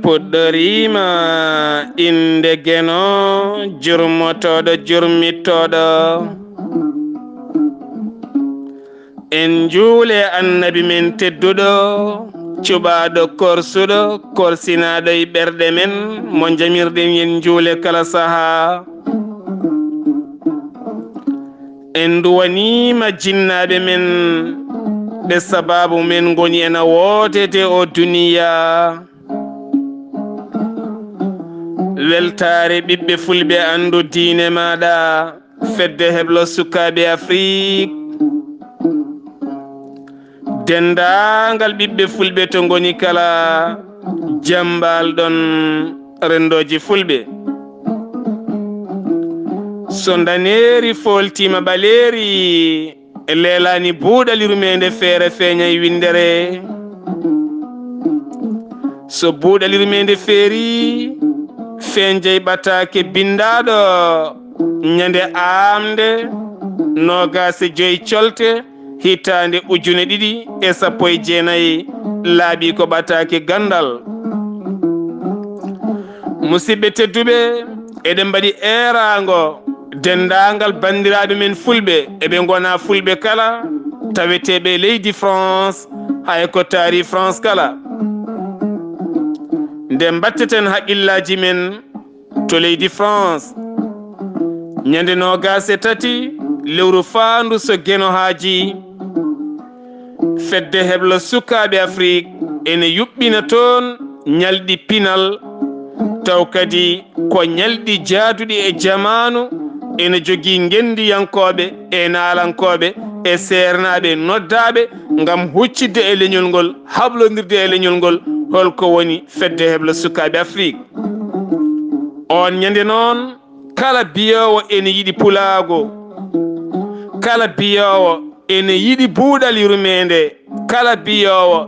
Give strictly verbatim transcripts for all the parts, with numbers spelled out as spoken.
Puɗɗoriima innde Geno, jurmotooɗo, jurmittooɗo. En njuule Annabi men tedduɗo, cuɓaaɗo, korsuɗo, korsinaaɗo e ɓerɗe men, mo njamirɗen en njuule kala sahaa. En nduwaniima jinnaaɓe men, ɓe sabaabu men ngoni ena wootete o duniya. Weltaare ɓiɓɓe fulɓe, anndu diine maaɗa, fedde heblo sukaaɓe Afrik. Denndaangal ɓiɓɓe fulɓe to ngoni kala, jammbal ɗon renndooji fulɓe. So ndaneeri fooltiima ɓaleeri, leelaani buuɗal yurmeende feere feeñay winndere. So buuɗal yurmeende feeri, feeñjay ɓataake binndaaɗo ñande aamnde noogaas e joy colte hitaande ujune ɗiɗi e sappo e jeenay, laaɓi ko ɓataake ganndal. Musidɓe tedduɓe, eɗen mbaɗi eeraango denndaangal banndiraaɓe men fulɓe, eɓe ngona fulɓe kala, taweteeɓe leydi France, hay ko taari France kala. Nde mbatteten haqqillaaji men to leydi France, ñande noogaas e tati lewru faandu so Geno haaji, fedde heblo sukaaɓe Afrik ene yuɓɓina toon ñalɗi pinal, taw kadi ko ñalɗi jaaduɗi e jamaanu, ene jogii ngenndiyankooɓe e naalankooɓe e seernaaɓe noddaaɓe ngam huccidde e leñol ngol, haɓlondirde e leñol ngol, holko woni fedde heblo sukaaɓe Afrik. Oon ñande noon, kala biyoowo ene yiɗi pulaagu, kala biyoowo ene yiɗi buuɗal yurmeende, kala biyoowo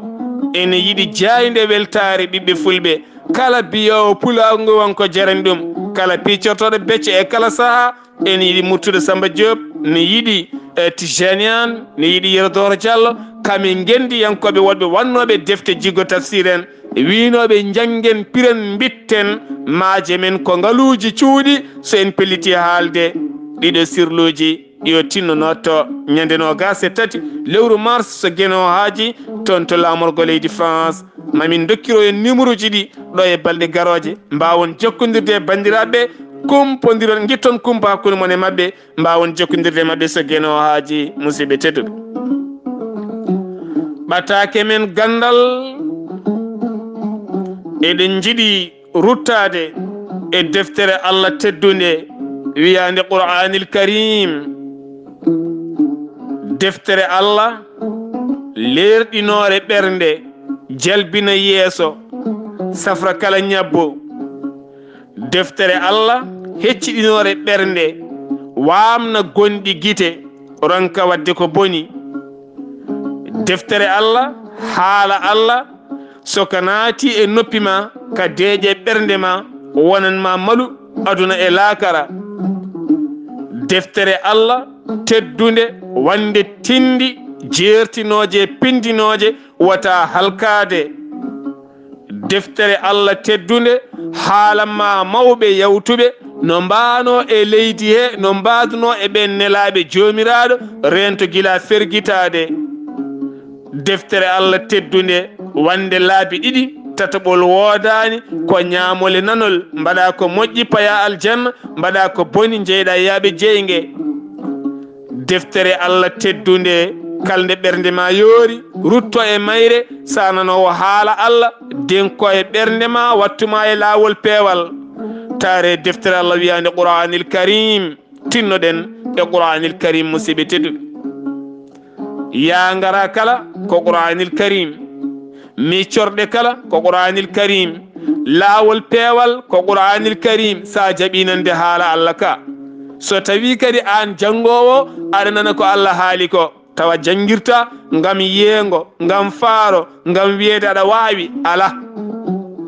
ene yiɗi jaaynde weltaare ɓiɓɓe fulɓe, kala biyoowo pulaagu ngu won ko jarani ɗum, kala piccortooɗo becce e kala sahaa ene yiɗi Murtuɗo Samba Diop, ne yiɗi, eh, Tijani An, ne yiɗi Yero Doro Diallo, kam e ngenndiyankooɓe wonɓe wannooɓe defte Jigo Tafsir en, wiinooɓe njanngen, piren, mbitten maaje men ko ngaluuji cuuɗi, so en pellitii haalde ɗiɗo sirluuji, yo tinno notto ñande noogaas e tati lewru mars so Geno haaji toon to laamorgo leydi France. Ma min ndokkiro en numéroji ɗi ɗo e balɗe garooje, mbaawon jokkondirde e banndiraaɓe, kumpondiron, ngitton kumpa hakkunde mon e maɓɓe, mbaawon jokkondirde e maɓɓe so Geno haaji, musidɓe tedduɓe. Ɓataake men ganndal, eɗen njiɗi ruttaade e deftere Allah teddunde wiyaande Qur'aanil Kariim. Deftere Allah leerɗinoore ɓernde, jalbina yeeso, safra kala ñabbo. Deftere Allah hecciɗinoore ɓernde, waamna gonɗi gite, ronka waɗde ko boni. Deftere Allah, haala Allah, so ka naati e noppi ma, ka deeƴe ɓernde ma, wonan ma malu aduna e laakara. Deftere Allah teddunde, wande tinndi jeertinooje, pinndinooje, wata halkaade. Deftere Allah teddunde haalan ma mawɓe yawtuɓe no mbaano e leydi he, no mbaadunoo e ɓeen nelaaɓe Joomiraaɗo, reento gila fergitaade. Deftere Allah teddunde wande laabi ɗiɗi, tataɓol woodaani, ko ñaamol e nanol, mbaɗa ko moƴƴi, paya aljanna, mbaɗa ko boni, njeyɗa yaaɓe jeynge. Deftere Allah teddunde, kala nde ɓernde ma yoori, rutto e mayre, sa nanoowo haala Allah, denko e ɓernde ma, wattu ma e laawol peewal. Taare deftere Allah wiyaande Qur'aanil Kariim, tinnoɗen e Qur'aanil Kariim, musidɓe tedduɓe. Yaa ngara kala ko Qur'aanil Kariim. Miccorɗe kala ko Qur'aanil Kariim. Laawol peewal ko Qur'aanil Kariim, sa jaɓi nande haala Allah ka. So tawi kadi aan janngoowo aɗa nana ko Allah haali ko, tawa janngirta ngam yeengo, ngam faaro, ngam wiyeede aɗa waawi, alaa.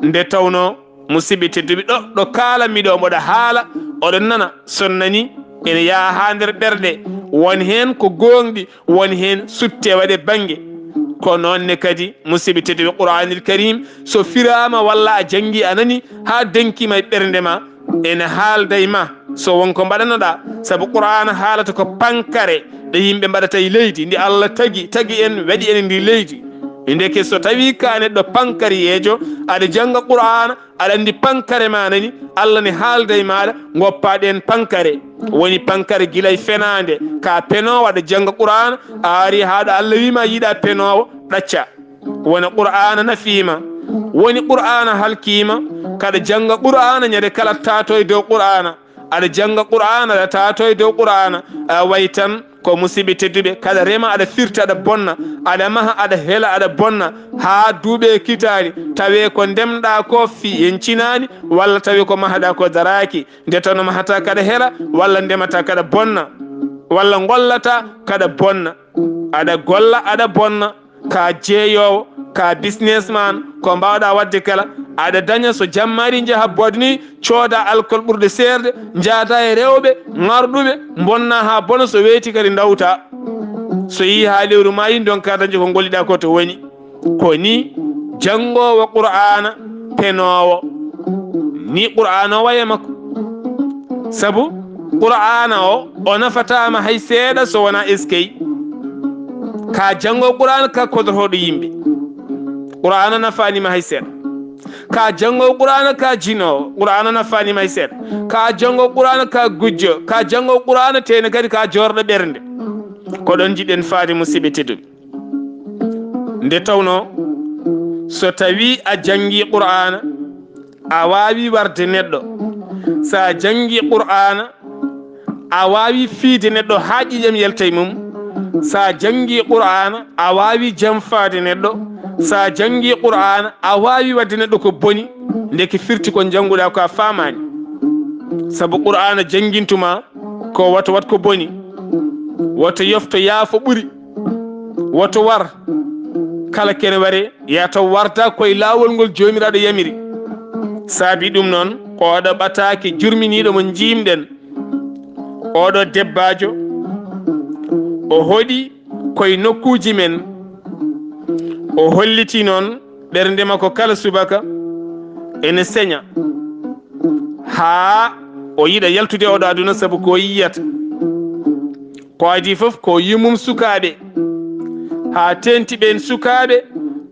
Nde tawnoo, musidɓe tedduɓe, ɗo, ɗo kaalanmi ɗo, mboɗa haala, oɗon nana, so nani, ene yaha haa nder ɓerɗe. Won heen ko gooŋɗi, won heen sutte waɗe bannge. Ko noon ne kadi, musidɓe tedduɓe, Qur'aanil Kariim, so firaama walla a janngi a nani, haa denki ma e ɓernde ma, ene haalda e ma so won ko mbaɗanoɗaa, sabu Qur'aana haalata ko pankare ɗe yimɓe mbaɗata e leydi, ndi Allah tagi, tagi en, waɗi en e ndi leydi. Ndeke so tawii ka neɗɗo pankariyeejo, aɗa jannga Qur'aana, aɗa anndi pankare ma nani, Allah ne haalda e maaɗa, ngoppaa ɗeen pankare. Woni pankare gila e fenaande, ka penoowo aɗa jannga Qur'aana, a ari haa ɗo Allah wii ma yiɗaa penoowo, ɗacca. Wona Qur'aana nafii ma. Woni Qur'aana halkii ma. Kaɗa jannga Qur'aana ñande kala taatoo e dow Qur'aana. Aɗa jannga Qur'aana, aɗa taatoo e dow Qur'aana. A way tan ko musidɓe tedduɓe, kaɗa rema, aɗa firta, aɗa bonna, aɗa maha, aɗa hela, aɗa bonna, haa duuɓi e kitaali, tawee ko ndemɗaa ko fii en cinaani, walla tawee ko mahaɗaa ko daraaki. Nde tawno mahataa kaɗa hela, walla ndemataa kaɗa bonna, walla ngollataa kaɗa bonna. Aɗa golla, aɗa bonna, ka jeeyoowo, ka businessman, ko mbaawɗaa waɗde kala, aɗa daña so jammaari njaha boɗni, cooda alkol ɓurɗo seerde, njaada e rewɓe ŋarɗuɓe, mbonna haa bona, so weeti kadi ndawta. So yii haa lewru maayi, ndonka dañde ko ngolliɗaa ko to woni. Ko ni janngoowo Qur'aana penoowo, ni Qur'aana o waye makko. Sabu Qur'aana o, o nafataama hay seeɗa so wonaa eskey. Ka janngo Qur'aana ka kodorooɗo yimɓe, Qur'aana nafaani ma hay seeɗa. Ka janngo Qur'aana ka jinoowo, Qur'aana nafaani ma hay seeɗa. Ka janngo Qur'aana ka gujjo, ka janngo Qur'aana teene kadi ka joorɗo ɓernde. Ko ɗon jiɗen faade, musidɓe tedduɓe. Nde tawnoo, so tawii a janngii Qur'aana, a waawii warde neɗɗo. So a janngii Qur'aana, a waawii fiyde neɗɗo haa ƴiiƴam yalta e mum. So a janngii Qur'aana, a waawii jamfaade neɗɗo. So a janngii Qur'aana, a waawii waɗde neɗɗo ko boni. Ndeke firti ko njannguɗaa ko a faamaani. Sabu Qur'aana janngintu ma ko woto waɗ ko boni, woto yofto yaafo ɓuri, woto war. Kala kene ware, yaa taw warda koye laawol ngol Joomiraaɗo yamiri. Saabi ɗum noon, ko oɗo ɓataake jurminiiɗo mo njiimɗen. Oɗo debbaajo, o hoɗi koye nokkuuji men. O holliti noon ɓernde makko kala subaka ene seña, haa o yiɗa yaltude oɗo aduna, sabu ko yiyata. Ko adii fof ko yummum sukaaɓe, haa teeŋti ɓeen sukaaɓe,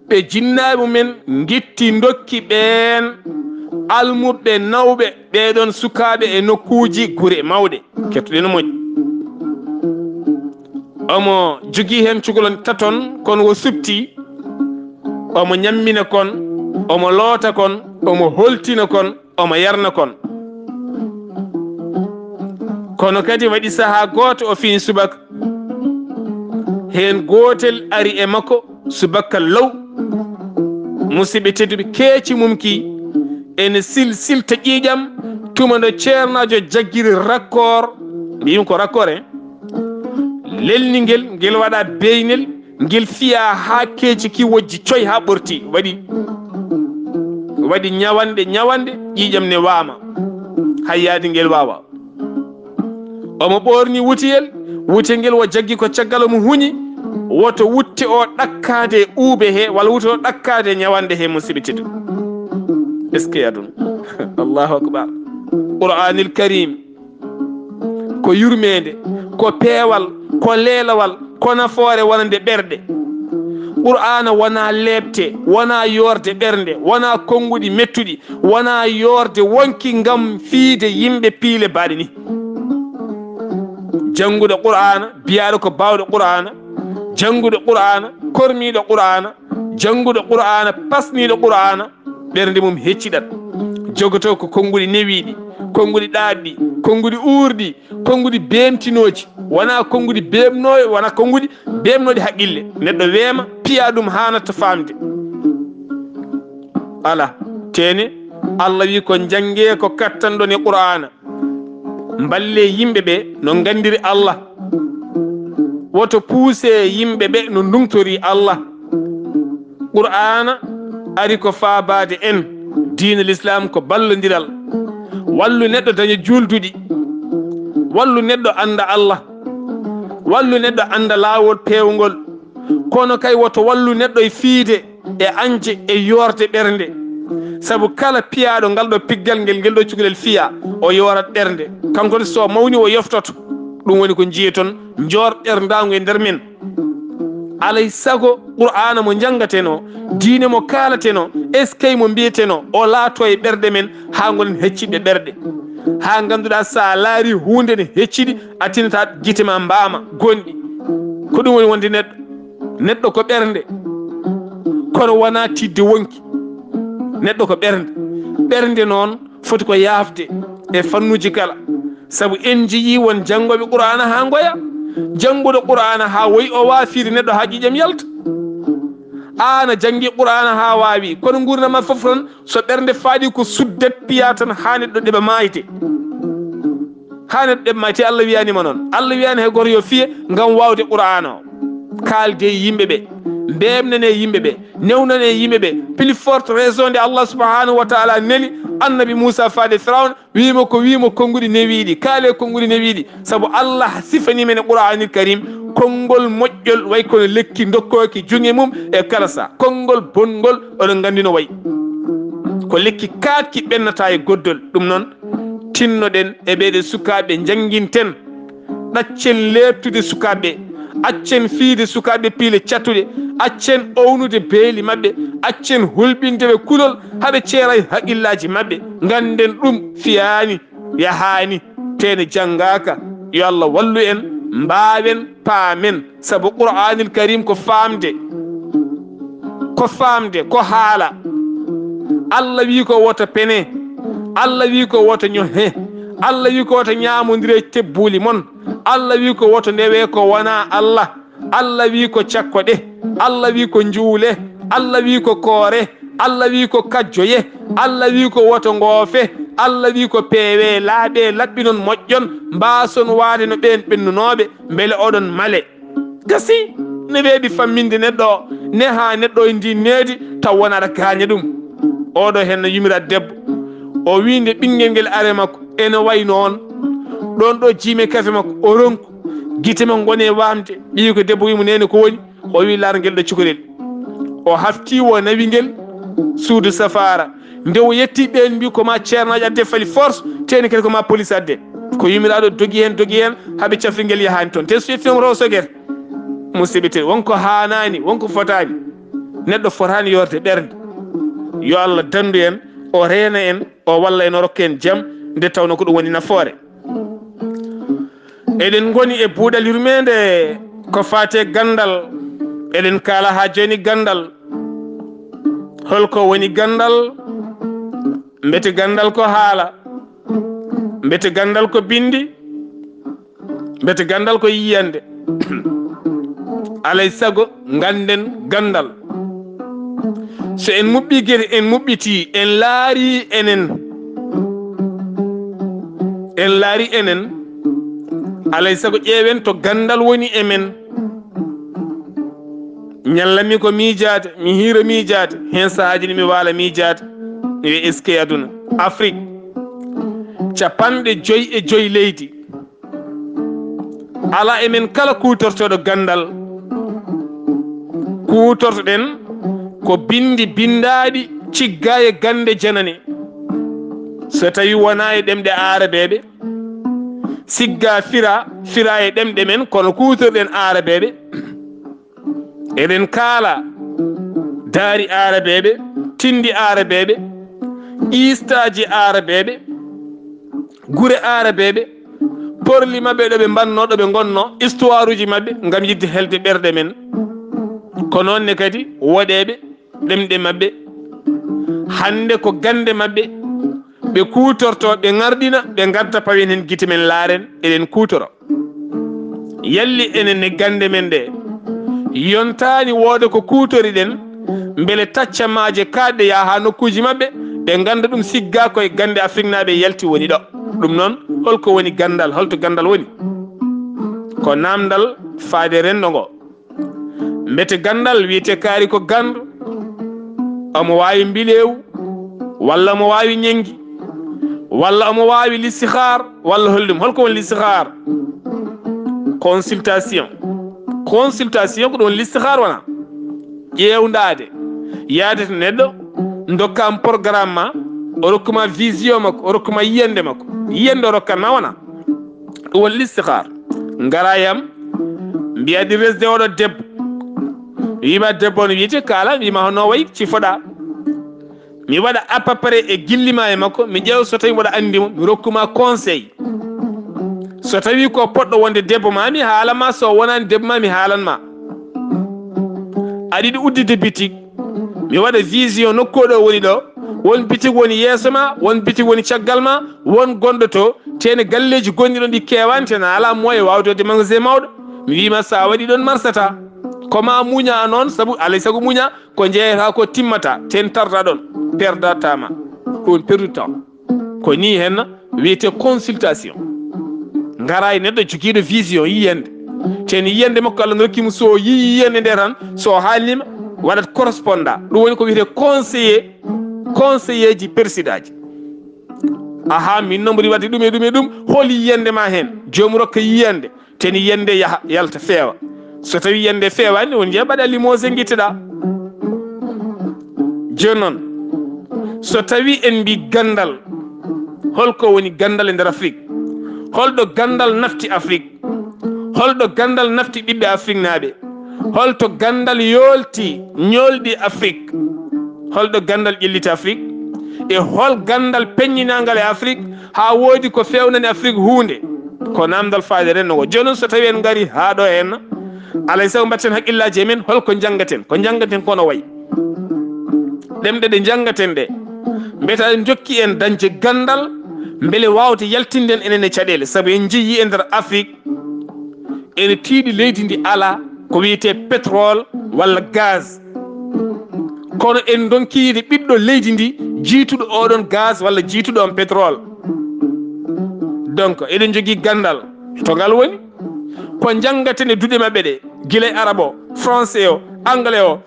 ɓe jinnaaɓe mumen ngitti ndokki ɓeen almuɓɓe nawɓe ɓeeɗoon sukaaɓe e nokkuuji gure mawɗe. Kettuɗen moƴƴi. Omo jogii heen cukalon taton, kono o suɓtii, omo ñammina kon, omo loota kon, omo holtina kon, omo yarna kon. Kono kadi waɗi sahaa gooto o fini subaka. Heen gootel ari e makko subaka law. Musidɓe tedduɓe, keeci mum ki ene sil-, silta ƴiiƴam, tuma ɗo ceernaajo jaggiri rakkoor, mbiymi ko rakkoor, en. Lelni ngel, ngel waɗa beeynel, ngel fiya haa keeci ki wojji coy haa ɓorti, waɗi, waɗi ñawanɗe, ñawanɗe, ƴiiƴam ne waama, hay yaade ngel waawa. Omo ɓoorni wuteyel, wuteyel ngel o jaggi ko caggal, omo huñi, woto wutte o ɗakkaade e uube he, walla wutte o ɗakkaade e ñawanɗe he, musidɓe tedduɓe. Est-ce que aduna? Allahu akbar. Qur'anil Karim. Ko yurmeende, ko peewal, ko leelawal, ko nafoore wonande ɓerɗe. Qur'aana wonaa leeɓte, wonaa yoorde ɓernde, wonaa konnguɗi mettuɗi, wonaa yoorde wonki ngam fiyde yimɓe piile baaɗe ni. Jannguɗo Qur'aana, biyaaɗo ko baawɗo Qur'aana, jannguɗo Qur'aana, kormiiɗo Qur'aana, jannguɗo Qur'aana, pasniiɗo Qur'aana, ɓernde mum hecciɗat. Jogotoo ko konnguɗi newiiɗi, konnguɗi ɗaatɗi, konnguɗi uurɗi, konnguɗi beemtinooji. Wonaa konnguɗi beemnooɗi, wonaa konnguɗi beemnooɗi haqqille. Neɗɗo weema, piya ɗum haanata faamde. Alaa, teene, Allah wiyi ko njanngee ko kattanɗon e Qur'aana. Mballee yimɓe ɓe no nganndiri Allah. Woto puusee yimɓe ɓe no nduŋtori Allah. Qur'aana ari ko faabaade en. Diina Lislaam ko ballondiral. Wallu neɗɗo daña juulduɗi. Wallu neɗɗo annda Allah. Wallu neɗɗo annda laawol peewngol. Kono kay woto wallu neɗɗo e fiide e añde e yoorde ɓernde. Sabu kala piyaaɗo ngal ɗo piggal ngel, ngel ɗo cukalel fiya, o yoorat ɓernde. Kanko ne so mawni o yoftoto. Ɗum woni ko njiyeton njoor ɓerndaangu e nder men. Alay sago Qur'aana mo njanngatenoo, diine mo kaalatenoo, eskay mo mbiyetenoo, o laato e ɓerɗe men haa ngonen hecciɓɓe ɓerɗe. Haa ngannduɗaa so a laari huunde ne heccidi, a tinataa gite ma mbaama gonɗi. Ko ɗum woni wonde neɗɗo. Neɗɗo ko ɓernde, kono wonaa tiiɗde wonki. Neɗɗo ko ɓernde. Ɓernde noon foti ko yaafde e fannuuji kala. Sabu en njiyii won janngooɓe Qur'aana haa ngoya. Jannguɗo Qur'aana haa woyi o waawa fiide neɗɗo haa ƴiiƴam yalta. Aan a janngi Qur'aana haa waawi, kono nguurndam ma fof tan, so ɓernde faaɗi ko suddet piya tan haa neɗɗo ɗeɓa maayde. Haa neɗɗo ɗeɓa maayde, Allah wiyaani ma noon. Allah wiyaani hay gooto yo fiye ngam waawde Qur'aana o. Kaalde e yimɓe ɓe, mbeeɓnane yimɓe ɓe, newnane yimɓe ɓe. Plus forte raison nde Allah subhanahu wa ta'ala neli Annabi Muusa faade Firawna, wiimo ko wiimo konnguɗi newiiɗi, kaale konnguɗi newiiɗi. Sabu Allah sifanii men e Qur'aanil Karim konngol moƴƴol, way kono lekki dokkooki juŋe mum e kala saha. Konngol bonngol, oɗon nganndi no wayi. Ko lekki kaaɗki ɓennataa e goddol. Ɗum noon, tinnoɗen e ɓeeɗe sukaaɓe, njannginten. Ɗaccen leeptude sukaaɓe, accen fiyde sukaaɓe piile cattuɗe, accen ownude beeli maɓɓe, accen hulɓinde ɓe kulol, haa ɓe ceera e haqillaaji maɓɓe. Ngannden ɗum fiyaani, yahaani, teene janngaaka. Yo Allah wallu en, mbaawen, paamen. Sabu Qur'aanil Karim ko faamde, ko faamde, ko haala. Allah wi ko woto pene, Allah wi ko woto ñohe, Allah wi ko woto ñaamondire tebbuuli mon, Allah wi ko woto ndewe ko wonaa Allah, Allah wi ko cakkoɗe, Allah wi ko njuule, Allah wi ko koore, Allah wi ko kajjoye, Allah wi ko woto ngoofe, Allah wi ko peewe, laaɓe, laɓɓinon, moƴƴon, mbaason waade no ɓeen ɓennunooɓe, mbele oɗon male. Gasi, ne weeɓi famminde neɗɗo o, ne haa neɗɗo o ndi needi, taw won aɗa gaaña ɗum. Oɗo heen no yumira debbo. O wii nde ɓinngel ngel are makko, ene wayi noon. Ɗoon ɗo jiimi kafe makko, o ronku. Gite makko ngoni e waamde. Ɓiyi ko debbo wii mo, "Neene, ko woni?" O wii, "Laar ngel ɗo cukalel." O hafti, o nawi ngel suudu safaara. Nde o yetti, ɓeen mbii, "Ko ma ceernaajo adde fali force, teeni kadi ko ma police adde." Ko yumiraaɗo dogi heen, dogi heen, haa ɓe cafri ngel yahaani toon. Te so ƴetti noon ko sogere. Musidɓe tedduɓe, won ko haanaani, won ko fotaani. Neɗɗo fotaani yoorde ɓernde. Yo Allah danndu en, o reena en, o walla en, o rokka en jam, nde tawnoo ko ɗum woni nafoore. Eɗen ngoni e buuɗal yurmeende ko faati e ganndal. Eɗen kaala haa jooni ganndal. Holko woni ganndal? Mbete ganndal ko haala? Mbete ganndal ko binndi? Mbete ganndal ko yiyannde? Alay sago ngannden ganndal. So en muɓɓii gere, en muɓɓitii, en laarii enen, en laarii enen, alay sago ƴeewen to ganndal woni e men. Ñallanmi ko miijaade, mi hiira miijaade, heen sahaaji ne mi waala miijaade, mi wiya, "Eskey aduna." Afrik, capanɗe joy e joy leydi. Alaa e men kala kuutortooɗo ganndal. Kuutortoɗen ko binndi binndaaɗi ciggaa e gannde janane. So tawii wonaa e ɗemɗe aarabeeɓe, siggaa fira, fira e ɗemɗe men, kono kuutorɗen aarabeeɓe. Eɗen kaala daari aarabeeɓe, tinndi aarabeeɓe, qiistaaji aarabeeɓe, gure aarabeeɓe, porli maɓɓe, ɗo ɓe mbannoo, ɗo ɓe ngonnoo, histoire uji maɓɓe, ngam yiɗde helde ɓerɗe men. Ko noon ne kadi woɗeeɓe, ɗemɗe maɓɓe. Hannde ko gannde maɓɓe ɓe kuutortoo, ɓe ŋarɗina, ɓe ngadda pawen heen gite men, laaren, eɗen kuutoro. Yalli enen e gannde men ɗe, yontaani wooda ko kuutoriɗen, mbele tacca maaje kaaɗɗe yaha haa nokkuuji maɓɓe, ɓe ngannda ɗum, siggaa ko e gannde Afriknaaɓe yalti woni ɗo. Ɗum noon, holko woni ganndal? Holto ganndal woni? Ko naamndal faade renndo ngo. Mbete ganndal wiyetee kaari ko ganndo? Omo waawi mbileewu, walla omo waawi ñenngi, walla omo waawi listihaar, walla holɗum? Holko woni listihaar? Consultation. Consultation ko ɗum woni listihaar wona ƴeewndaade, yaade to neɗɗo, ndokkaama programme ma, o rokkuma vision makko, o rokkuma yiyannde makko. Yiyannde o rokkan ma wona ɗum woni listihaar. Ngara yam, mbiya ɗi resde oɗo debbo. Wiima debbo no wiyete kaala, wiima hono wayi cifoɗa. Mi waɗa à peu près e gillima e makko, mi ƴeewa so tawi mboɗo anndi mo, mi rokkuma conseil. So tawi ko poɗɗo wonde debbo ma mi haalama, so wonani debbo ma mi haalanma. Aɗa yiɗi udditde bitik, mi waɗa vision nokku ɗo woni ɗo, won bitik woni yeeso ma, won bitik woni caggal ma, won gonɗo to, tene galleeji gonɗi ɗon ɗi keewani, tene ala moyen wawde waɗde magasin mawɗo. Mi wiima sa waɗi ɗon marsata. Ko ma muña noon, sabu alay sago muña, ko jeeyata ko timmata, ten tarda ɗon, perdata ma, ko on perdu temps. Ko ni hen wiyete consultation. Ngara e neɗɗo jogiiɗo vision yiyande. Ten yiyande makko Allah no rokki mo, so yi yiyande nde tan, so haalnima, waɗat corresponda. Ɗum woni ko wiyete conseiller, conseiller ji persidaji. Aha, min no mboɗi waɗde ɗum e ɗum e ɗum, hol yiyande ma hen? Joom rokka yiyande. Teni yiyande yaha, yalta, feewa. So tawi yiyande feewani, on jeeya mbaɗa limose, guitteɗa. Jooni noon, so tawi en mbi gandal, holko woni gandal e nder Afrique? Holɗo gandal nafti Afrique? Holɗo gandal nafti ɓiɓɓe Afriknaaɓe? Holto gandal yoolti, ñoolɗi Afrique? Holɗo gandal ƴelliti Afrique? E hol gandal peññinangal e Afrique haa woodi ko feewnani Afrique huunde? Ko namdal faade renndo ngo. Jooni noon, so tawi en ngari haa ɗo henna, alay sago mbatten hakkillaaji e men, holko njanngaten? Ko njanngaten ko no wayi. Ɗemɗe ɗe njanngaten ɗe, mbeta en jokki en dañde gandal, mbele waawde yaltinde en enen e caɗeele. Sabu en njeyi e nder Afrique, ene tiiɗi leydi ndi alaa ko wiyetee pétrole walla gaz. Kono en ndonki yiide ɓiɗɗo leydi ndi, jiituɗo oɗon gaz walla jiituɗo on pétrole. Donc, eɗen njogii gandal. To ngal woni? Ko njanngaten e duɗe maɓɓe ɗe, gila e arab o, français o, anglais o,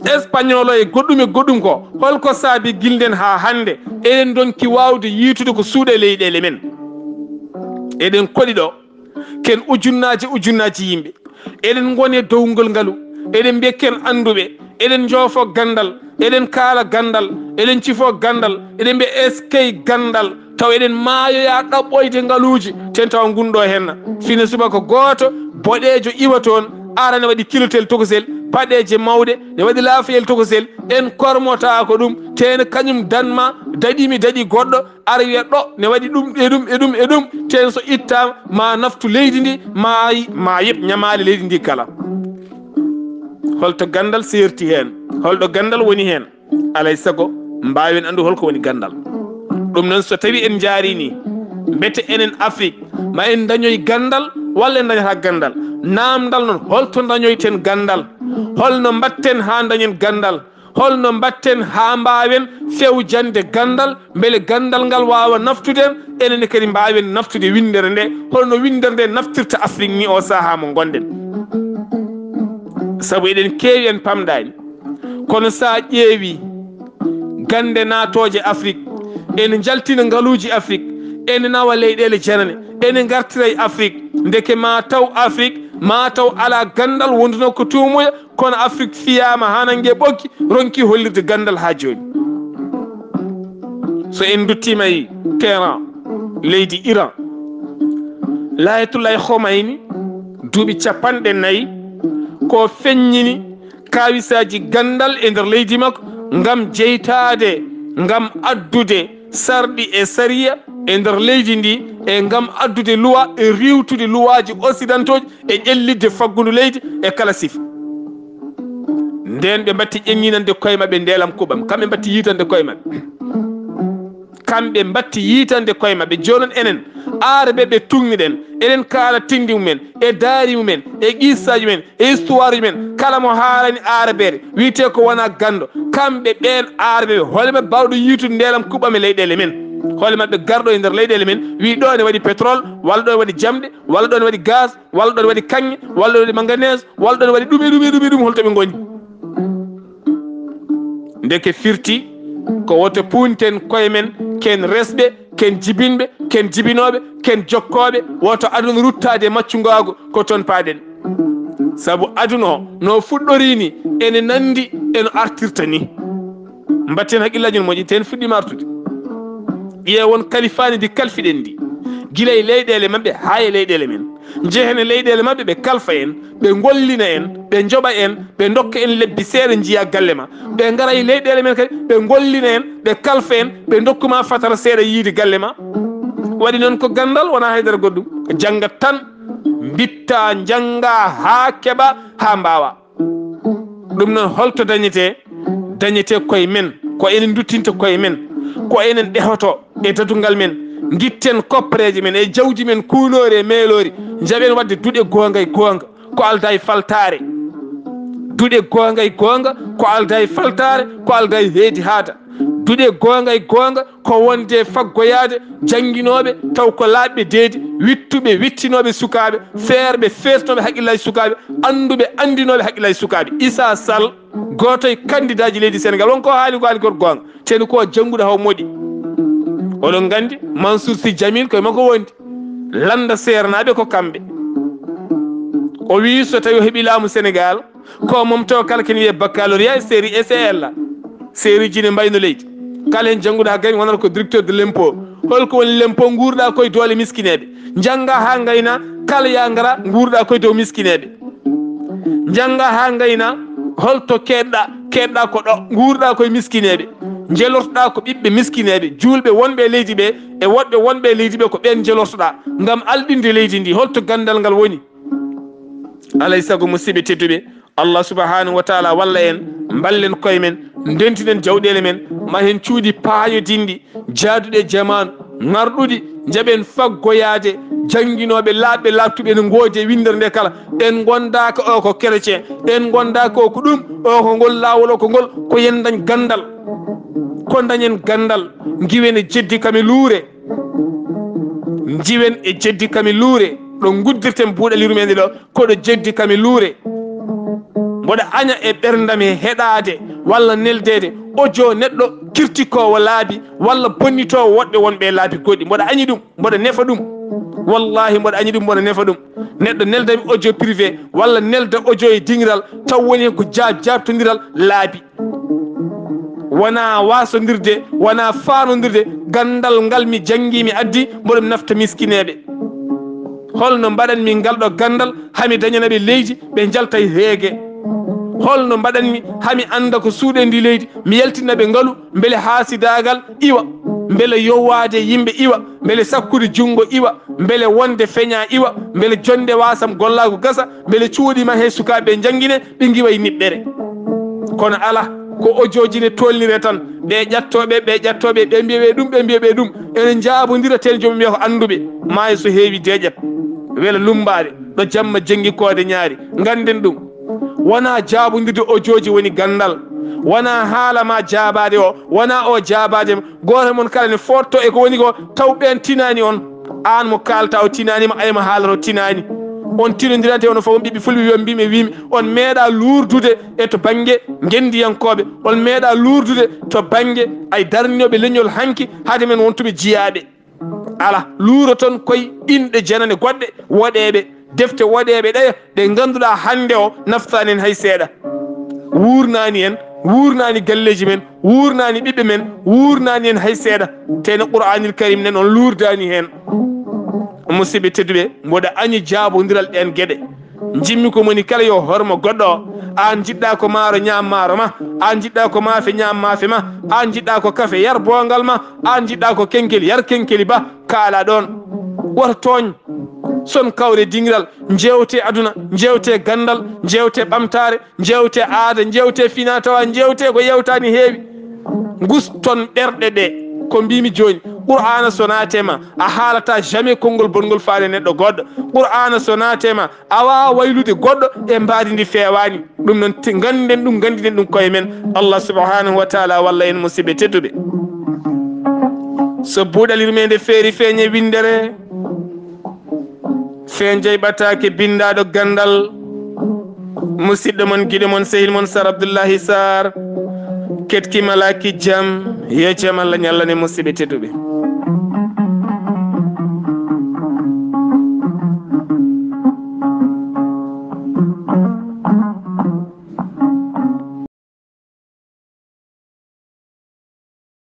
espagnol o e goɗɗum e goɗɗum ko. Holko saabi gilden haa hannde eɗen ndonki waawde yiitude ko suuɗe leyɗeele men? Eɗen koɗi ɗo, ken ujunnaaji ujunnaaji yimɓe. Eɗen ngoni e downgol ngalu. Eɗen mbiya ken annduɓe. Eɗen njoofo gandal. Eɗen kaala gandal. Eɗen cifo gandal. Eɗen mbiya eskey gandal. Taw eɗen maayoya ɗaɓɓoyde ngaluuji. Ten tawa ngun ɗo henna. Fine subaka gooto boɗeejo iwa toon. Ara ne waɗi kilotel tokosel. Paɗeeje mawɗe. Ne waɗi laafayel tokosel. En kormotaako ɗum. Ten kañum danma daɗimi daɗi goɗɗo. Ara wiya ɗo ne waɗi ɗum e ɗum e ɗum e ɗum, ten so ittaama, ma naftu leydi ndi, ma, ma yeɓ ñamaale leydi ndi kala. Holto gandal seerti heen? Holɗo gandal woni heen? Alay sago, mbaawen anndu holko woni gandal. Ɗum noon, so tawi en njaari ni, mbete enen Afrique, ma en dañoy gandal, walla en dañata gandal? Namdal noon, holto dañoyten gandal? Holno mbatten haa dañen gandal? Holno mbatten haa mbaawen fewjande gandal, mbele gandal ngal waawa naftude en, enen kadi mbaawen naftude winndere nde, holno winndere nde naftirta Afrik ni o sahaa mo ngonɗen? Sabu eɗen keewi en pamɗaani. Kono so a ƴeewi gannde naatooje Afrik, ene njaltina ngaluuji Afrik, ene nawa leyɗeele janane, ene ngartira e Afrik. Ndeke ma taw Afrik, ma taw alaa gandal wonduno ko tuumuya, kono Afrik fiyaama haa nange ɓoggi, ronki hollirde gandal haa jooni. So en nduttiima e Teheran, leydi Iran, Laayatullahi Khomeini, duuɓi capanɗe nayi, ko feññini kaawisaaji gandal e nder leydi makko ngam jeytaade, ngam addude sarɗi e sariya e nder leydi ndi, e ngam addude luwa e riiwtude luwaaji occidentaux e ƴellitde faggundu leydi e kala sifa. Nden ɓe mbatti ƴeññinande koye maɓɓe ndeelam kuɓam, kamɓe mbatti yiitande koye maɓɓe. Kamɓe mbatti yiitande koye maɓɓe. Jooni noon enen, Aarabe ɓe tuugniɗen, eɗen kaala tinndi mumen, e daari mumen, e qissaaji mumen, e histoire mumen. Kala mo haalani Aarabeere, wiyetee ko wonaa ganndo. Kamɓe ɓeen Aarabe ɓe, hol maɓɓe baawɗo yiitude ndeelam kuɓam e leyɗeele men? Hol maɓɓe garɗo e nder leyɗeele men, wii ɗo ene waɗi pétrole, walla ɗo ene waɗi jamɗe, walla ɗo ene waɗi gaz, walla ɗo ene waɗi kaŋŋe, walla ɗo ene waɗi manganèse, walla ɗo ene waɗi ɗum e ɗum e ɗum e ɗum, holto ɓe ngoni? Ndeke firti ko woto puunten koye men, ken resɓe, ken jibinɓe, ken jibinooɓe, ken jokkooɓe, woto aduna ruttaade e maccungaagu, ko toon paaɗen. Sabu aduna o no fuɗɗorii ni, ene nanndi e no artirta ni. Mbatten hakkillaaji no moƴƴi, te en fuɗɗiima artude. Ƴeewon kalifaani ndi kalfiɗen ndi, gila e leyɗeele maɓɓe haa e leyɗeele men. Njehen e leyɗeele maɓɓe, ɓe kalfa en, ɓe ngollina en, ɓe njoɓa en, ɓe ndokka en lebbi seeɗa, njiya galle ma. Ɓe ngara e leyɗeele men kadi, ɓe ngollina en, ɓe kalfa en, ɓe ndokku ma fatara seeɗa yiide galle ma. Waɗi noon ko ganndal, wonaa haydara goɗɗum. Jannga tan, mbitta, njannga haa keɓa, haa mbaawa. Ɗum noon, holto dañetee? Dañetee koye men, ko enen nduttinta koye men, ko enen ɗehoto e dadungal men. Ngitten koppareeje men e jawdi men kuunoori e meeloori, njaɓen waɗde duɗe goonga e goonga, ko aldaa e faltaare. Duɗe goonga e goonga, ko aldaa e faltaare, ko aldaa e heedi haada. Duɗe goonga e goonga, ko wonde faggoyaade jannginooɓe taw ko laaɓɓe deedi, wittuɓe wittinooɓe sukaaɓe, feerɓe feertinooɓe hakkillaaji sukaaɓe, annduɓe anndinooɓe hakkillaaji sukaaɓe. Issa Sall, gooto e kandidaaji leydi Senegaal, won ko haali ko haali ko goonga, teni ko jannguɗo haw moɗi. Oɗon nganndi Mansour Sy Djamil koye makko wondi. Lannda seernaaɓe ko kamɓe. O wii so tawi o heɓi laamu Senegaal, ko momto kala ken wiye baccalauréat e série S E L A. Série ji ne mbayno leydi. Kala hen jannguɗo haa gayni wonata ko directeur de l'impôt. Holko woni l'impôt? Nguurɗa koye doole miskineeɓe. Njannga haa ngayna, kala ya ngara nguurɗa koye dow miskineeɓe. Njannga haa ngayna, holto keedɗa? Keedɗa ko ɗo, nguurɗa koye miskineeɓe. Njelortoɗa ko ɓiɓɓe miskineeɓe, juulɓe wonɓe e leydi ɓe, e woɗɓe wonɓe e leydi ɓe, ko ɓeen njelortoɗa. Ngam alɗinde leydi ndi, holto ganndal ngal woni? Alay sago, musidɓe tedduɓe, Allah subhanahu wa taala walla en, mballen koye men, ndentinen jawɗeele men, ma hen cuuɗi paayodinɗi, jaaduɗi e jamaanu, ŋarɗuɗi, njaɓen faggoyaade jannginooɓe laaɓɓe laaɓtuɓe ene ngoodi e winndere nde kala. En ngondaaka o ko chrétien, en ngondaaka o ko ɗum, o ko ngol laawol, o ko ngol, ko yen dañ ganndal, ko dañen ganndal, ngiwen e jeddi kam e luure, njiwen e jeddi kam e luure, ɗo nguddirten buuɗali rumen ɗo, koɗo jeddi kam e luure. Mboɗo aña e ɓerndam e heɗaade walla neldeede audio neɗɗo kirtikoowo laabi walla bonnitoowo woɗɓe wonɓe e laabi goɗɗi. Mboɗo añi ɗum, mboɗo nefa ɗum. Wallahi, mboɗo añi ɗum, mboɗo nefa ɗum. Neɗɗo neldami audio privé walla nelda audio e dingiral, taw woni hen ko ja-, jaabtondiral laabi. Wona wasondirde, wona fanondirde, ganndal ngal mi janngi, mi addi, mboɗo mi nafta miskineeɓe. Holno mbaɗanmi ngal ɗo ganndal, hami dañana ɓe leydi, ɓe njalta e heege? Holno mbaɗanmi hami annda ko suuɗe ndi leydi, mi yaltina ɓe ngalu, mbele haasidaagal iwa, mbele yowaade yimɓe iwa, mbele sakkude junngo iwa, mbele wonde feña iwa, mbele jonde wasam gollaagu gasa, mbele cuuɗi ma he sukaaɓe ɓe njanngine, ɓe ngiwa e niɓɓere. Kono ala, ko audio ji ne tolnire tan, ɓe ƴattooɓe, ɓe ƴattooɓe, ɓe mbiya ɓe ɗum, ɓe mbiya ɓe ɗum. Ene njaabondira teen, joom mbiya ko annduɓe, maayo so heewi deeƴat, wela lummbaade, ɗo jamma jenngi koode ñaari. Ngannden ɗum. Wona jaabondirde audio ji woni ganndal. Wona haala ma jaabaade o, wona o jaabaade ma. Gooto e mon kala ne fooɗto e ko woni ko, taw ɓeen tinaani on. Aan mo kaalta o tinaani ma, ay mo haalata o tinaani. On tinondirante, ono fof on ɓiɓɓe fulɓe wiya mbiimi e wiimi. On meeɗa luurdude e to bannge ngenndiyankooɓe. On meeɗa luurdude to bannge ay darninooɓe leñol hanki, hade men wontuɓe jiyaaɓe. Ala, luuroton koye inɗe janane goɗɗe, woɗeeɓe, defte woɗeeɓe ɗeya, ɗe ngannduɗaa hannde o naftaani en hay seeɗa. Wuurnaani en, wuurnaani galleeji men, wuurnaani ɓiɓɓe men, wuurnaani en hay seeɗa. Teno Qur'aanil Karim nen on luurdaani heen. Musidɓe tedduɓe, mboɗo añi jaabondiral ɗeen geɗe. Njimmi ko moni kala yo hormo goɗɗo o. Aan njiɗɗa ko maaro, ñaam maaro ma. Aan njiɗɗa ko maafe, ñaam maafe ma. Aan njiɗɗa ko kafe, yar boongal ma. Aan njiɗɗa ko kenkeli, yar kenkeli ba. Kaala ɗoon. Woto tooñ. Son kawre dingiral, njeewte aduna, njeewte ganndal, njeewte ɓamtaare, njeewte aada, njeewte fina tawa, njeewte ko yewtaani heewi. Nguston ɓerɗe ɗe. Ko mbiimi jooni, Qur'aana so naate ma, a haalata jamais konngol bongol faade neɗɗo goɗɗo. Qur'aana so naate ma, a waawa waylude goɗɗo e mbaadi ndi feewaani. Ɗum noon, te-, ngannden ɗum, nganndinen ɗum koye men. Allah subhanahu wa taala walla en, musidɓe tedduɓe. So buuɗal yurmeende feeri feeñe winndere, feen jayɓataake binndaaɗo ganndal. Musidɗo mon, giɗo mon, sehil mon, Sar Abdullahi Sar. Ketki malaaki jam, yo jam Allah ñallane musidɓe tedduɓe.